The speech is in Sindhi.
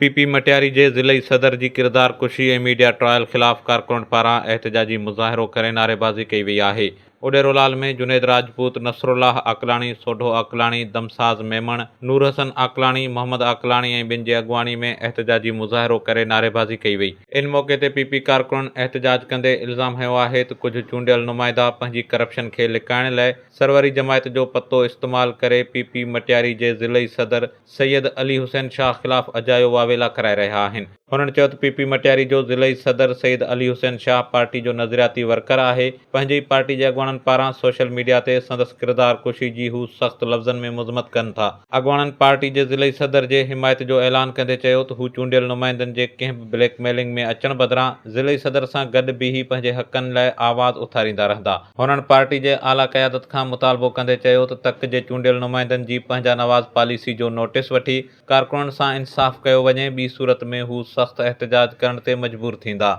پي پي مٽياري جي ضلعي صدر جي ڪردار ڪشي ۽ ميڊيا ٽرائل خلاف ڪارڪنن پاران احتجاجي مظاهرو ڪري نعريبازي ڪئي وئي آهي. اڏيرو لال ۾ جنيد راجپوت، نصرالله عاقلاڻي، سوڍو عاقلاڻي، دمساز ميمڻ، نور حسن عاقلاڻي، محمد عاقلاڻي ۽ ٻين جي اڳواڻي ۾ احتجاجي مظاهرو ڪري نعريبازي ڪئي وئي. ان موقعي تي پي پي ڪارڪنن احتجاج ڪندي الزام هنيو آهي ته ڪجهه چونڊيل نمائندا پنهنجي ڪرپشن کي لڪائڻ لئه سروري جماعت جو پتو استعمال ڪري پي پي مٽياري جي ضلعي صدر سيد علي حسين شاهه خلاف اجايو واويلا ڪرائي رهيا آهن. هنن چيو ته پي پي مٽياري جو ضلعي صدر سيد علي حسين شاهه پارٽي جو نظرياتي ورڪر آهي، پنهنجي ئي پارٽي جي اڳواڻن پاران سوشل ميڊيا تي سندس ڪردار ڪشي جي هو سخت لفظن ۾ مذمت ڪن ٿا. اڳواڻن پارٽي جي ضلعي صدر جي حمايت جو اعلان ڪندي چيو ته هو چونڊيل نمائندن جي ڪنهن به بليڪ ميلنگ ۾ اچڻ بدران ضلعي صدر سان گڏ بيهي پنهنجي حقن لاء آواز اٿاريندا رهندا. هنن پارٽي جي اعليٰ قيادت کان مطالبو ڪندي چيو ته تڪ جي چونڊيل نمائندن جي پنهنجا نواز پاليسي جو نوٽيس وٺي ڪارڪنن سان انصاف ڪيو وڃي ٻي صورت ۾ هو سخت احتجاج ڪرڻ تي مجبور ٿيندا.